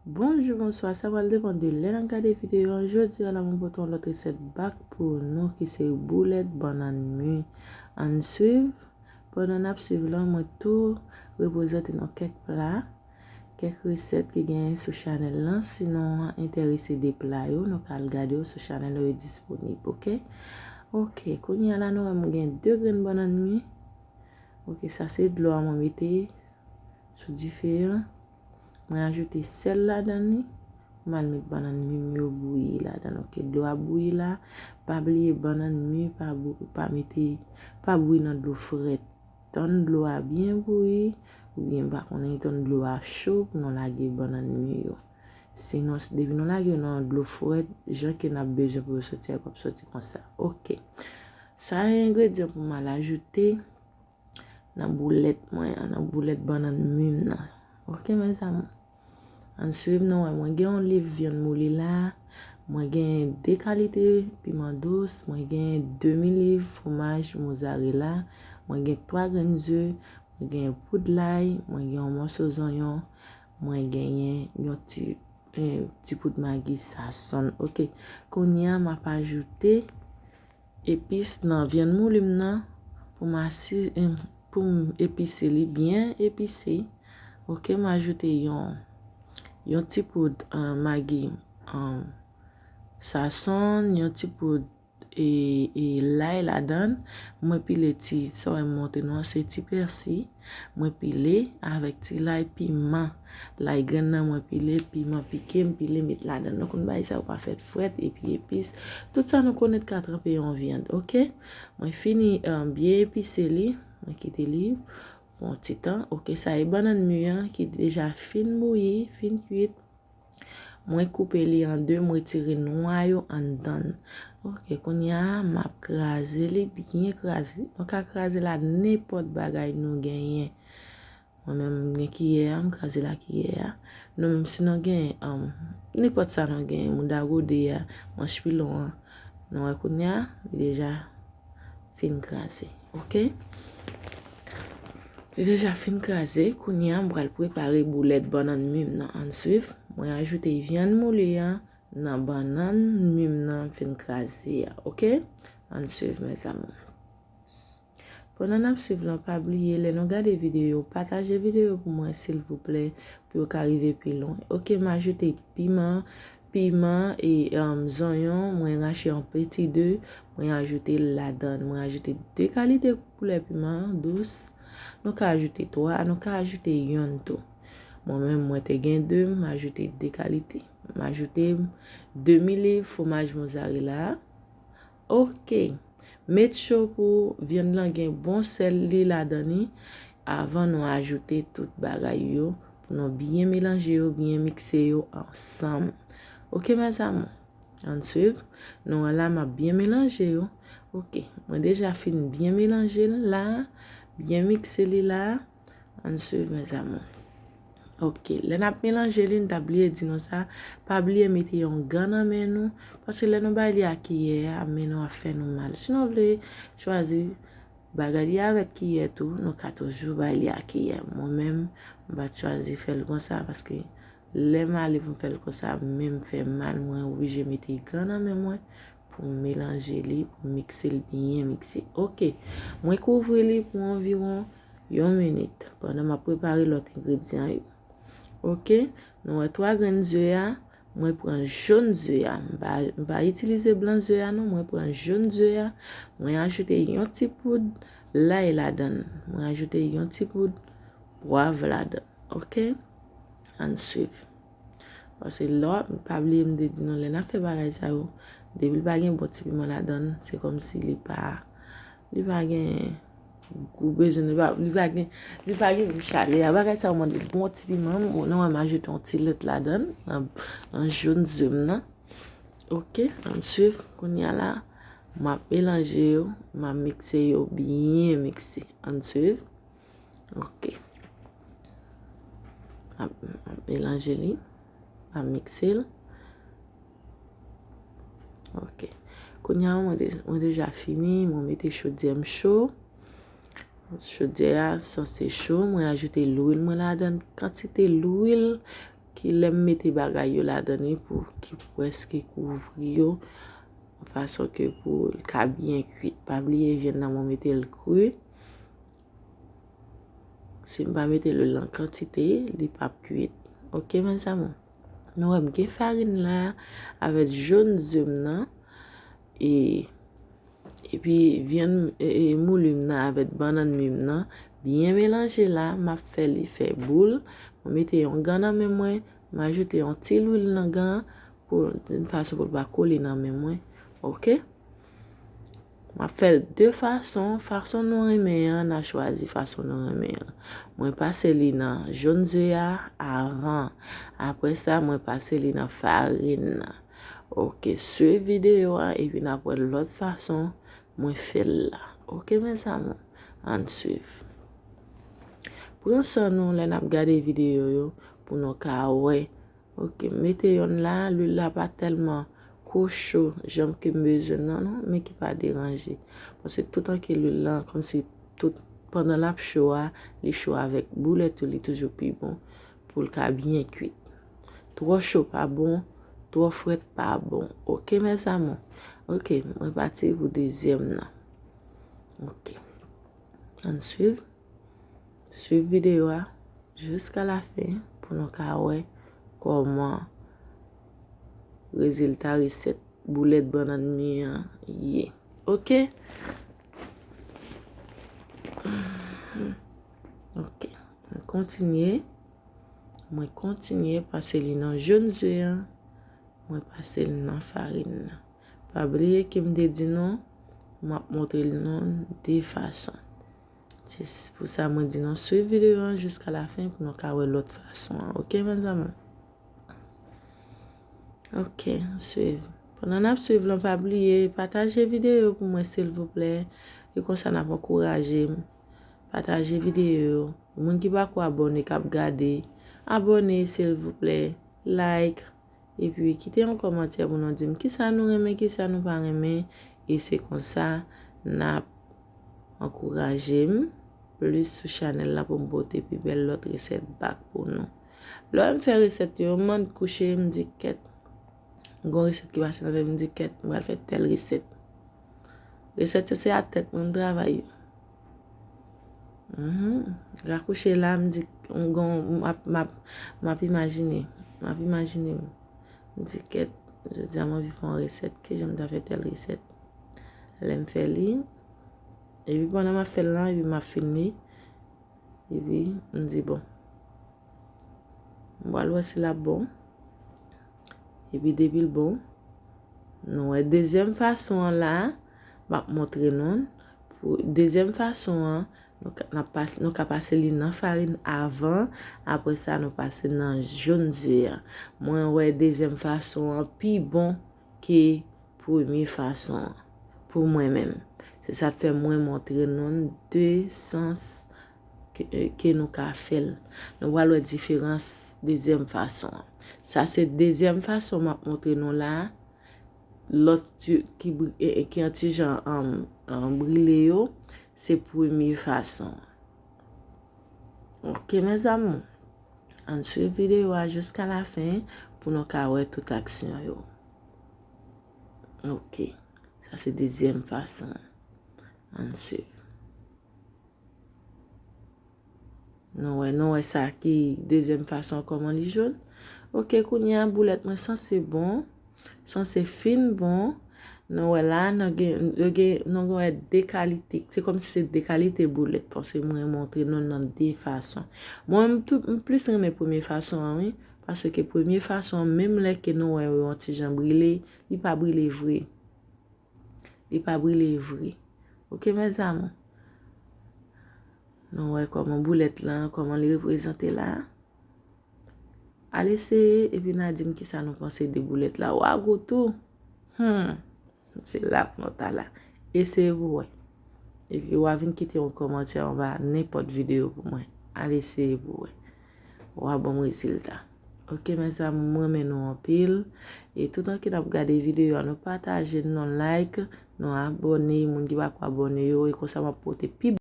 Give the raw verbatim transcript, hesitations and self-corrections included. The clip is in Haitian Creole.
Bonjou, bonswa, sa pral depann de lè n ap gade videyo an. Jodi a la, mwen pote yon lòt resèt bak pou nou ki se boulèt bannann mi. Ann swiv. Pandan n ap swiv lan, mwen tou reprezante nou kèk pla, kèk resèt ki genyen sou chanèl lan. Si nou enterese de pla yo, nou ka al gade yo sou chanèl yo, yo disponib, oke? Oke, kounye a la, nou wè mwen gen de grenn bannann mi. Oke, sa se dlo a mwen mete sou dife an. Mwen ajoute sèl ladan li. Mwen al met bannann mi m yo bouyi ladan. Oke, dlo a bouyi la. Pa bliye bannann mi pa bou-, pa mete, pa bouyi nan dlo frèt. Tann dlo a byen bouyi, oubyen pa konnen tann dlo a cho pou nou lage bannann mi yo. Sinon, depi nou lage yo nan dlo frèt, jan ke n ap bezwen pou yo soti a, yo p ap soti konsa. Oke. Sa e engredyan pou m al ajoute nan boulèt mwen an, nan boulèt bannann mi m nan. Oke, mezanmi. Ann swiv, nou wè, mwen gen yon liv vyann moule la, mwen gen de kalite piman dous, mwen gen demi liv fwomaj mozarela, mwen gen twa grenn ze, mwen gen poud lay, mwen gen yon mòso zonyon, mwen genyen yon ti, eh, ti poud magi sazon. Oke, kounye a, m ap ajoute epis nan vyann moule m nan pou m asi-, em, pou m epise li byen epise. Oke, m ajoute yon, yon ti poud, eh, magi, eh, sazon, yon ti poud, e, e lay ladan. Mwen pile ti, sa w wè m montre nou an, se ti pèsi. Mwen pile avèk ti lay, piman. Lay grenn nan mwen pile, piman pike, m pile, met ladan. Nou konn bagay sa yo pa fèt frèt, epi epis. Tout sa nou konnen ka tranpe yon vyann, oke? Mwen fini, eh, byen epise li, mwen kite li pou yon ti tan. Oke, sa e bannann mi an ki deja fin bouyi, fin kuit. Mwen koupe li an de, m retire nwa yo anndan l. Oke, kounye a, m ap kraze li, byen kraze. Nou ka kraze l ak nenpòt bagay nou genyen. Mwen menm, m gen kiyè a, m kraze l ak kiyè a. Nou menm, si nou gen, um, nenpòt sa nou gen, mouda gode a, manch pilon an, nou wè kounye a, li deja fin kraze. Oke? Li deja fin kraze. Kounye a, m pral prepare boulèt bannann mi m nan. Ann swiv. Mwen ajoute vyann moule a nan bannann mi m nan m fin kraze a. Oke? Ann swiv, mezanmi. Pandan n ap swiv lan, pa bliye, lè nou gade videyo, pataje videyo pou mwen, silvouplè, pou yo ka rive pi lwen. Oke, m ajoute piman, piman e, um, zonyon, mwen rache an peti de, mwen ajoute l ladan. Mwen ajoute de kalite koulè piman dous. Nou ka ajoute twa, nou ka ajoute yonn tou. Mwen menm, mwen te gen de, m ajoute de kalite. M ajoute demi liv fwomaj mozarela. Oke. Met cho pou vyann lan gen bon sèl li ladan li avan nou ajoute tout bagay yo pou nou byen melanje yo, byen mikse yo ansanm. Oke, mezanmi. Ann swiv. Nou wè la, m ap byen melanje yo. Oke. Mwen deja fin byen melanje l la, byen mikse li la. Ann swiv, mezanmi. Oke, lè n ap melanje li, n ta bliye di nou sa, pa bliye mete yon gan nan men nou, paske lè nou bay li ak kiyè a, men nou ap fè nou mal. Si nou vle chwazi bagay li avèk kiyè tou, nou ka toujou bay li ak kiyè. Mwen menm, m pa t chwazi fè l konsa, paske lè m ale pou m fè l konsa, men m fè mal, mwen oblije mete gan nan men mwen pou m melanje li, pou m mikse l byen mikse. Oke, mwen kouvri li pou anviwon yon minit, pandan m ap prepare lòt engredyan yo. Oke, nou wè twa grenn ze a, mwen pran jòn ze a. M pa, m pa itilize blan ze a non, mwen pran jòn ze a. Mwen ajoute yon ti poud lay ladan l. Mwen ajoute yon ti poud pwav ladan l. Oke? Ann swiv. Paske lè, pa bliye m te di nou, lè n ap fè bagay sa yo, depi l pa gen bon ti piman ladan l, se kòmsi li pa, li pa gen gou bezwen, li pa, li pa gen, li pa gen gou chalè a. Bagay sa yo mande bon ti piman, m, nou wè m ajoute yon ti lèt ladan l, nan, nan jòn ze m nan. Oke, ann swiv. Kounye a la, m ap melanje yo, m ap mikse yo byen mikse. Ann swiv. Oke. M ap, m ap melanje li. M ap mikse l. Oke. Kounye a, mwen de-, mwen deja fini. Mwen mete chodyè m cho. Chodyè a sanse cho. Mwen ajoute lwil mwen ladan l. Kantite lwil kilè m mete bagay yo ladan li pou ki prèske kouvri yo, fason ke pou l ka byen kwit. Pa bliye vyann nan mwen mete l kri. Si m pa mete lwil nan kantite, li p ap kwit. Oke, mezanmi. Nou wè m gen farin la avèk jòn ze m nan. E, epi vyann, e, e, mouli m nan avèk bannann mi m nan. Byen melanje la, m ap fè li fè boul. Mwen mete yon gan nan men mwen, m ajoute yon ti lwil nan gan an pou, yon fason pou l pa kole nan men mwen. Oke? M ap fè l de fason. Fason nou renmen an, n a chwazi fason nou renmen an. Mwen pase li nan jòn ze a avan. Apre sa, mwen pase li nan farin nan. Oke, swiv videyo a, epi n ap wè lòt fason mwen fè l la. Oke, mezanmi, ann swiv. Pran san nou lè n ap gade videyo yo pou nou ka wè. Oke, m mete yonn la, lwil la pa tèlman ko cho jan ke m bezwen nan, non, men ki pa deranje. Paske toutan ke lwil lan, kòmsi tout, pandan l ap cho a, li cho avèk boulèt ou, li toujou pi bon pou l ka byen kwit. Twò cho pa bon, twò frèt pa bon. Oke, mezanmi? Oke, mwen pati pou dezyèm nan. Oke. Ann swiv. Swiv videyo a jiska lafen pou nou ka wè kòman rezilta resèt boulèt bannann mi an ye. Oke? Oke. Mwen kontinye. Mwen kontinye pase li nan jòn ze an. Mwen pase l nan farin nan. Pa bliye ke m te di nou, m ap montre nou de fason. Se s-, pou sa mwen di nou swiv videyo an jiska lafen pou nou ka wè lòt fason an. Oke, mezanmi? Oke, swiv. Pandan n ap swiv lan, pa bliye pataje videyo pou mwen, silvouplè. E konsa n ap ankouraje m. Pataje videyo yo. Moun ki pako abòne, k ap gade, abòne, silvouplè. Like. Epi kite yon kòmantè pou nou di m kisa nou renmen, kisa nou pa renmen. E se konsa n ap ankouraje m plis sou chanèl la pou m pote pi bèl lòt resèt bak pou nou. Lè m fè resèt yo, m ann kouche, m di kèt. Gon resèt ki pase nan tèt, m di kèt, m pral fè tèl resèt. Resèt yo se a tèt mwen m travay yo. Mhm. Rakouche la, m di, m gon, m ap, m ap, m ap imajine. M ap imajine m. M di, kèt, jodi a m anvi fè yon resèt. Kijan m ta fè tèl resèt? Lè m fè li, epi pandan m ap fè l lan, epi m ap filme. Epi, m di, bon. M pral wè si l ap bon. Epi depi l bon, nou wè dezyèm fason an la, m ap montre nou l. Pou dezyèm fason an, nou ka, n ap pas-, nou ka pase li nan farin avan, apre sa nou pase nan jòn ze an. Mwen wè dezyèm fason an pi bon ke premye fason an, pou mwen menm. Se sa k fè mwen montre nou de sans ke, ke nou ka fè l. Nou pral wè diferans dezyèm fason an. Sa se dezyèm fason m ap montre nou la. Lòt ki, ki bri-, e, e, ki yon ti jan, um, um, brile yo, se premye fason an. Oke, mezanmi. Ann swiv videyo a jiska lafen pou nou ka wè tout aksyon yo. Oke. Sa se dezyèm fason. Ann swiv. Nou wè, nou wè sa ki dezyèm fason kòman li jòn. Oke, kounye a boulèt mwen sanse bon. Sanse fin bon. Nou wè la, nou gen, nou gen, nou gen wè de kalite. Se kòmsi se de kalite boulèt, paske mwen montre nou nan de fason. Mwen, m tou, m plis renmen premye fason an, wi. Paske premye fason an, menm lè ke nou wè yo yon ti jan brile, li pa brile vre. Li pa brile vre. Oke, mezanmi. Nou wè kòman boulèt lan, kòman li reprezante la. Al eseye, epi n a di m kisa nou panse de boulèt la. W a gou tou. Hmm. Se la pou nou ta la. Eseye pou wè. Epi w a vin kite yon kòmantè anba nenpòt videyo pou mwen. Al eseye pou wè. W a ban m rezilta. Oke, mezanmi, m renmen nou anpil. E toutan ke n ap gade videyo a, nou pataje, nou like, nou abòne, moun ki pako abòne yo, e konsa m ap pote pi